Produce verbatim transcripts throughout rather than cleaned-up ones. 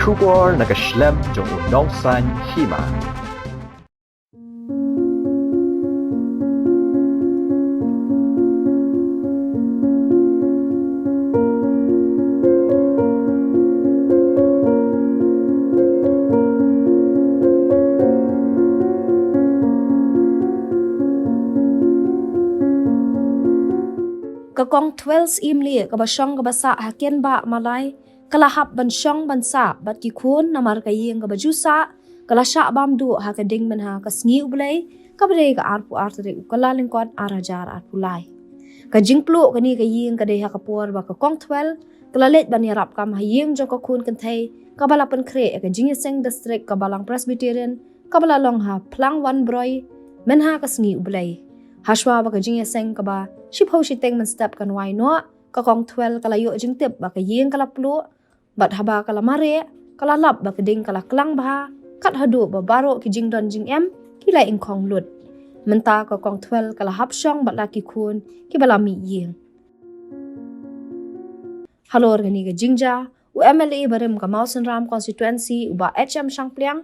Khubor na ka shlem jong u nongsan hima. Ka kong Twelve Imli kaba shong kaba sah ha Kenbah Malai, ka la hap ban shong ban sah bad ki khun namar ka ïing kaba ju sah ka la shah bam duh ha ka ding mynha ka sngi U Blei, kaba dei ka arphew ar tarik u Kyllalyngkot ar hajar arphew lai. Ka jingpluh kane ka ïing ka dei ha ka por ba ka kong Twelve ka la leit ban ïarap kam ha ïing jong ka khun kynthei kaba la pynkhreh ïa ka jingïaseng district ka Balang Presbyterian kaba la long ha Phlangwan Broi mynha ka sngi U Blei. Hashwa ba ka jingïaseng kaba shiphew shiteng mynstep kan wai noh, ka kong Twelve ka la ïoh jingtip ba ka ïing ka la pluh, bad haba ka la mareh ka la lap ba ka ding ka la klang bha, kat haduh ba baroh ki jingdon jingem ki la ingkhong lut. Mynta ka kong Twelve ka la hap shong bad la ki khun kiba la mih ïing. Halor kane ka jingjia, u M L A barim ka Mawsynram constituency u Bah H M Shangpliang,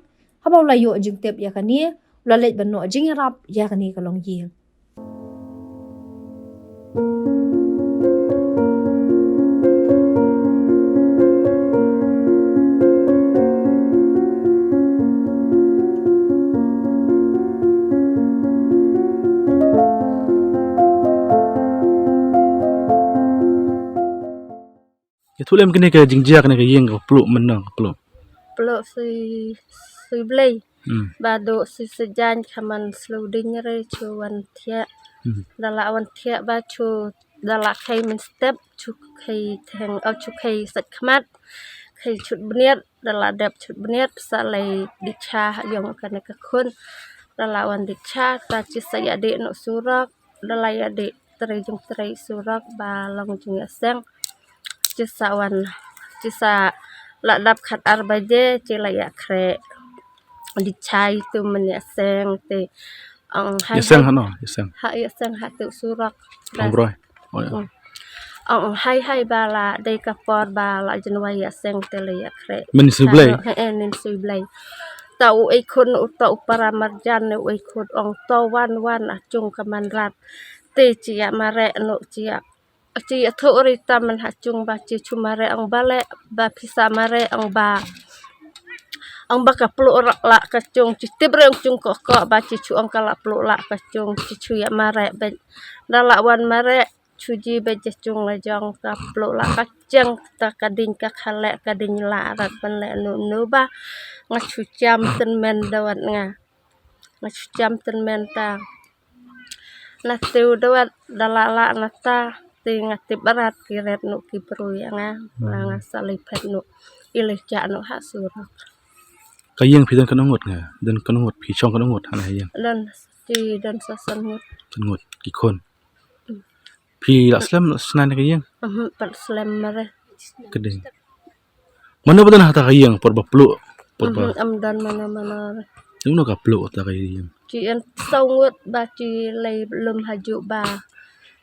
haba u la ïoh jingtip ïa kane, u la leit ban noh jingïarap ïa kane ka longïing. Ïathuh lem kane ka jingjia, kane ka ïing ka pluh, mynno ka pluh? Pluh sui, sui Blei. Hmm. Ba duh sui Saitjaiñ, khaman sluding re, chu wan thiah. Hmm. Da la wan thiah ba chu, da la khei mynstep, chu khei theng, oh, chu khei sait khmat, khei chut bniat, da la dep chut bniat, sa lei dih cha ha ïong kane ka khun. Da la wan dih cha, ta chi sa ïadih noh surok, da la ïadih trei jong trei surok ba long jingïaseng. Chi sa wan, chi sa la dap khat ar baje, chi la ïakhreh. Dih cha itu mynne ïaseng te. Ong hai ïaseng hai. Hano, ïaseng. Ha ïaseng ha tu surok. Ong Broi. Oh, ïa. Hmm. Ong hai hai ba la dei ka por ba la jin wai ïaseng te la ïakhreh. Mynne sui Blei. Hano, he, eh, nin sui Blei. Ta u ei khun u ta u para marjan ne u ei khun ong to wan wan a chung ka man rat. Te chi ïa mareh no chi ïa Chi ïathuh rita man ha chung ba chi chu mareh ong ba leh, ba pisa mareh ong ba, ong ba ka pluh la ka chung, chi tip re ong chung ko ko ba chi chu ong ka la pluh la ka chung, chi chu ïa mareh bad da la wan mareh chu ji bad ja chung la jong ka pluh la ka cheng ta ka ding ka khaleh ka ding la rat ban leh nu nu ba nga chu cham tynmen da wat nga. Nga chu cham tynmen ta. Na teu da wat da la la na ta te nga tip barat ki ret nu ki brui nga. Hmm. La nga sa lei phet nu. I lei cha nu ha surok. Ka ïing phi don katno ngut nga? Don katno ngut phi chong katno ngut hana ïing? Don ti don sa san ngut. San ngut ki khun. Hmm. Phi la slem la shna na ka ïing? Mhm, pat slem mare. Ka ding. Mano ba don hata ka ïing por ba pluh, por ba. Mhm, am don mano mano. Mano ka pluh hata ka ïing? Chi en saw ngut ba chi lei lum haju ba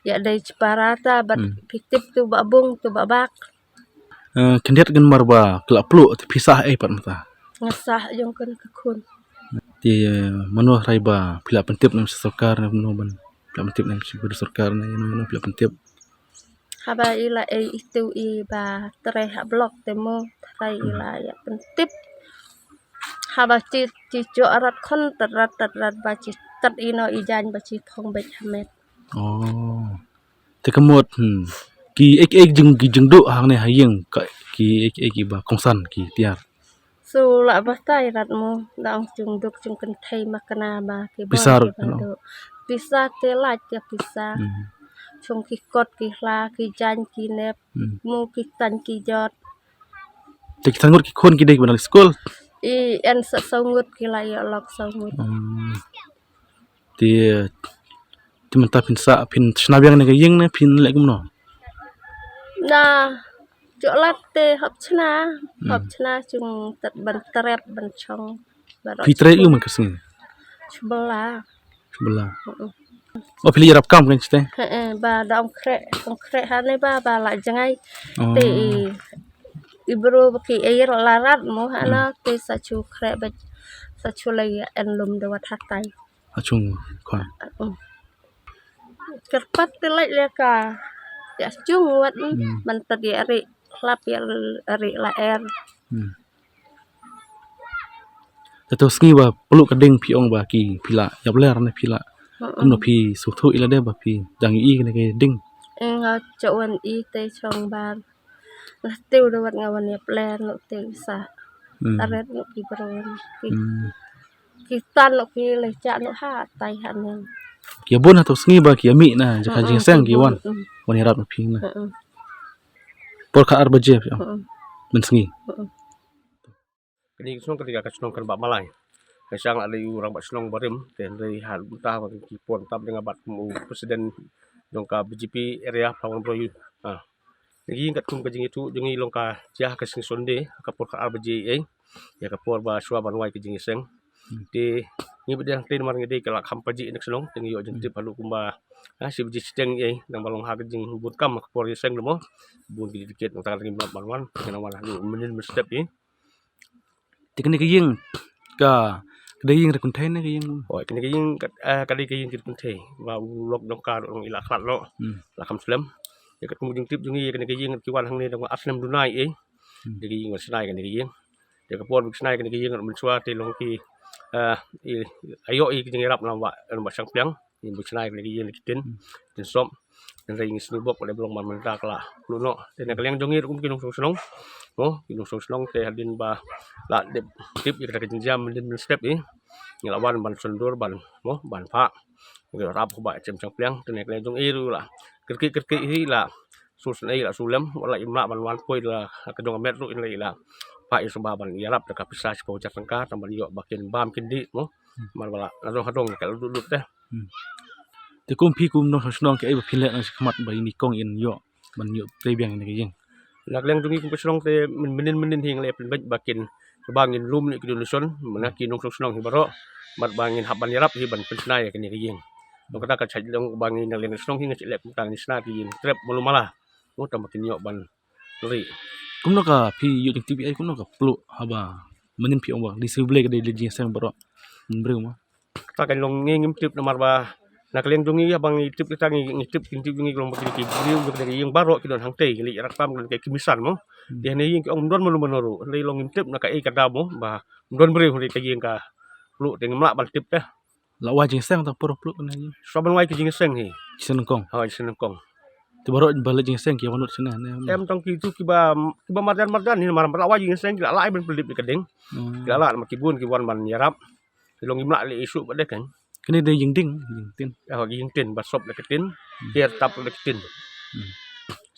ïa dei chi para ta bad. Hmm. Phi tip tu ba bung tu ba bak. Eh, khyndiat kan mar ba ka la pluh te phi sah ei pat mynta? Nga sah jong kan ka khun. Te, eh, mano rai ba phi la pyntip na sorkar na mano ban phi la pyntip na sorkar na ïano ïano phi la pyntip? Haba i la ei itu i ba trei ha block te mo, trai i la ïa pyntip. Haba chi, chi cho arat khon tat rat tat rat ba chi tat ino i jan ba chi phong bej hamet. Oh. Te ka mut, hmm. Ki ek ek jing, ki jingduh hangne ha ïing ka, ki ek ek ba kongsan ki tiar. Su la batai rat mo, da ong chung duk chung kynthei ma kane ba ki bor pisa ki ba no. Duk. Pisa te lait ïa pisa. Hmm. Chung ki kot ki hla ki jaiñ ki nep. Hmm. Mo ki taiñ ki jot. Te ki san ngut ki khun ki dei ki ban leit skul? I en sa saw ngut ki la ïoh lok saw ngut. Hmm. Te, te mynta phin sa, phin shna biang ne ka ïing ne phin leh kumno? Na, jok lat te hop shna, hop shna chung tat ban trep ban chong. Phi trei ïu man ka sngi? Shu bylla. Shu bylla. Mm-mm. Oh, phi leit ïarap kam kan chite? He, eh, ba da ong khreh, ong khreh ha ne ba, ba la jngai. Oh. Te i i bru ba ki ei la rat mo hana te sa chu khreh ba sa chu la ïa en lum da wat hatai. Ha chung khon. Kyrpad te lait le ka. Ïa chung wat man tat ïa ri hlap ïa ri la er. Te to sngi ba plu ka ding phi ong ba ki phi la ïap ler ne phi la. Kumno phi sngewthuh ila de ba phi dang i kane ka ding. Nga cha wan i te chong bar. Nga tiu da wat nga wan ïap ler no te sa. Aret no ki bron. Ki tan no ki le cha no ha tai ha nen. Ki bun ha to sngi ba ki ami na jaka jingseng ki wan. Wan ïarap no phi na. Por ka ar baje phi ong. Mynsngi. Kane ka shnong ka dei ka shnong kan ba malai. Ka shang la dei u rangbah shnong barim te hynrei ha mynta ba ki pon tam dei nga bat kum u president jong ka B J P area Phawang Broyu. Ha. Kane ka ïing katkum ka jingïathuh jong ngi long ka jia ka sngi Sunday ka por ka ar baje ei. Ïa ka por ba shuwa ban wai ka jingïaseng. Te ngi ba dei hangtei namar ngi dei ka la kham paji na ka shnong te ngi ïoh jingtip haduh kumba ha shi baje shiteng ei nang ba long ha ka jingbun kam ka por ïaseng dei mo. Bun ki dei tiket nang ta ka dei ban wan ngi nang wan haduh mynnin mynstep ei. Te kane ka ïing ka ka dei ïing re kynthei ne ka ïing. Oi kane ka ïing ka dei ka ïing re kynthei ba u lok jong ka dong i la khlad noh. La kham slem. Te katkum jingtip jong ngi kane ka ïing ki wan hangne dong ar snem duna ei. Te ka ïing ba snai kane ka ïing. Te ka por ba snai kane ka ïing mynshuwa te long ki ayo i ki jingïarap na ba na ba shang pliang. Ïing ba snai kane ka ïing ki tin tin sop. Hynrei ngi sngewbok ba dei ba long ban mynta ka la plu noh. Te na ka liang jong ngi ruh kum ki nongshong shnong mo ki nongshong shnong te hadien ba la dep tip ïa kata ka jingjia mynnin mynstep ei. Ngi la wan ban sngewdur ban mo ban phah. Ngi la rap ba chem shang pliang te na ka liang jong ngi ruh la kyrkieh kyrkieh hi la su sngewsih la su lem wat la im lah ban wan poi la ka jong ka met ruh in la i la phah ïa sngewbha ban ïarap da ka pisa shiphew hajar tyngka tang ban ïoh ba kin bam kin dih mo. Mar ba la na jong ha dong ka la dut dut te. Te kum phi kum nongshong shnong kaei ba phin leh na shakhmat ba ïa i kong in ïoh ban ïoh trei biang ïa ka ïing. Na ka liang jong ngi kum ka shnong te mynnin mynnin hi ngi leh pynbeit ba kin ba ngin lum ïa ki donation mynta ki nongshong shnong hi baroh bad ba ngin hap ban ïarap hi ban pynshna ïa kane ka ïing. Nong kata ka chait long ba ngi na ka liang ka shnong hi nga chait leh kumta ngin shna ka ïing trep malu mala. Mo tang ba kin ïoh ban ri. Kumno ka phi ïoh jingtip ïa kumno ka plu haba mynnin phi ong ba dei shu Blei ka dei leit jingïaseng baroh. Briew ma. Ta ka long ngi ngim tip namar ba na ka liang jong ngi haba ngi tip kita ngi ngi tip kin tip ngi long ba ki briew jong ka ïing baroh ki don hangtei ki leit rak pam ki don ka kemisan mo. Te hane ïing ki ong don malu mano ruh hane long ngim tip na kaei ka daw mo ba don briew hane ka ïing ka plu te ngim lah ban tip te. La wai jingïaseng ta por plu kane ïing. Shuwa ban wai ki jingïaseng hi. Jingïaseng nyngkong. Ha jingïaseng nyngkong. Te baroh ba leit jingïaseng ki wan nud shane ne. Em tang ki tu kiba kiba marjan marjan hi namar ba la wai jingïaseng ki la lah ban pynlip ïa ka ding. Ki la lah namar ki bun ki wan ban ïarap. Ki long ngim lah leh issue ba dei kan. Kane dei ïing ding ïing tin. Ha ïing tin ba sop da ka tin. Kiar tap da ka tin.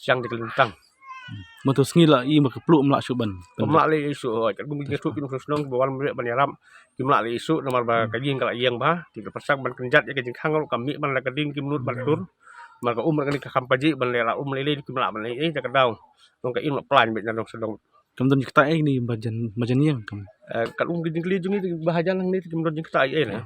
Siang da ka lintang. Mynta sngi la i ma ka plu mla shu ban. Mla leh issue hoi kat bun ki shu ki nongshong shnong ba wan mrek ban ïarap. Kim lah leh issue namar ba ka ïing ka la ïeng ba ki ka pyrshang ban kynjat ïa ka jingkhang ruh ka mih ban la ka ding kim nud ban tur. Namar ka um ka ni ka kham paji ban leh la um lei lei kim lah ban leh ei da ka daw. Nong ka im la plan beit na dong sdong. Kam don jingkta ei ni ba jan ma jan ïeng kam. Kat um ki jingkli jong ngi ba hajan nang ni kim don jingkta ei ei na.